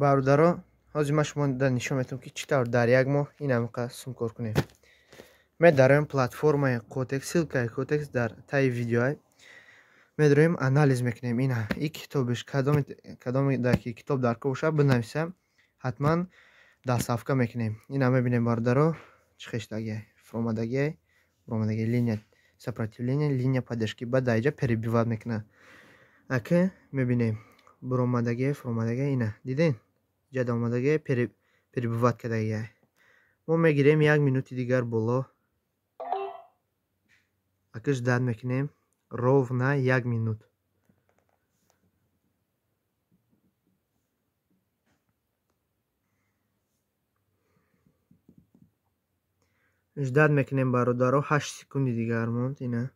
Бародаро, ҳозир ман шумо нишон метавам, ки чӣ тавр дар як моҳ ин ҳамиқа сум кор кунем. Медароем платформаи Quotex, ссылкаи Quotex дар таи видеоай. Медароем, анализ мекунем. Ина и китобиш, кадоме ки китоб дар кор бошад, бинависам, ҳатман доставка мекунем. Ина мебинем, бародаро, чӣ хештагиай, фуромадагиай, фуромадагиай, линия сопротивления, линия поддержки, баъд дар иҷа перебивать мекунад. Ака мебинем, буромадагиай, фуромадагиай, ина диден, иҷа омадагиай, перебивать кардагиай. Мо мегирем як минути дигар боло, ака ждать мекунем ровно як минут. Ждать мекунем, бародаро, 8 секунди дигар монд, ина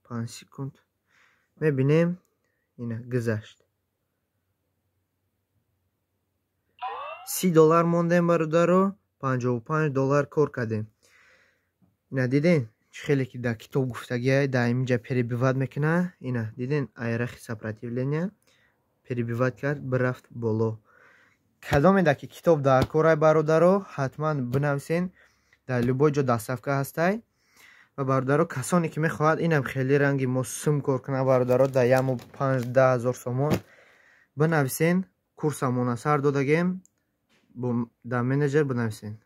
5 секунд. Мебинем, ина гузашт. $30 мондем, бародаро, $55 кор кардем. Ина диден, чӣ хеле ки дар китоб гуфтагиай, дар инҷа перебивать мекуна. Ина диден, айрахи сопротивления перебивать кард, бирафт боло. Кадоме ки китоб дар корай, бародаро, ҳатман бинависен, дар любой ҷо доставка ҳастай. Ва бародаро, касоне ки мехоҳад инам хеле ранги мо сум кор кунад, бародаро, дар як моҳ 5-10 ҳазор сомон, бинависен, курсамона сар додагем, дар менеҷер бинависен.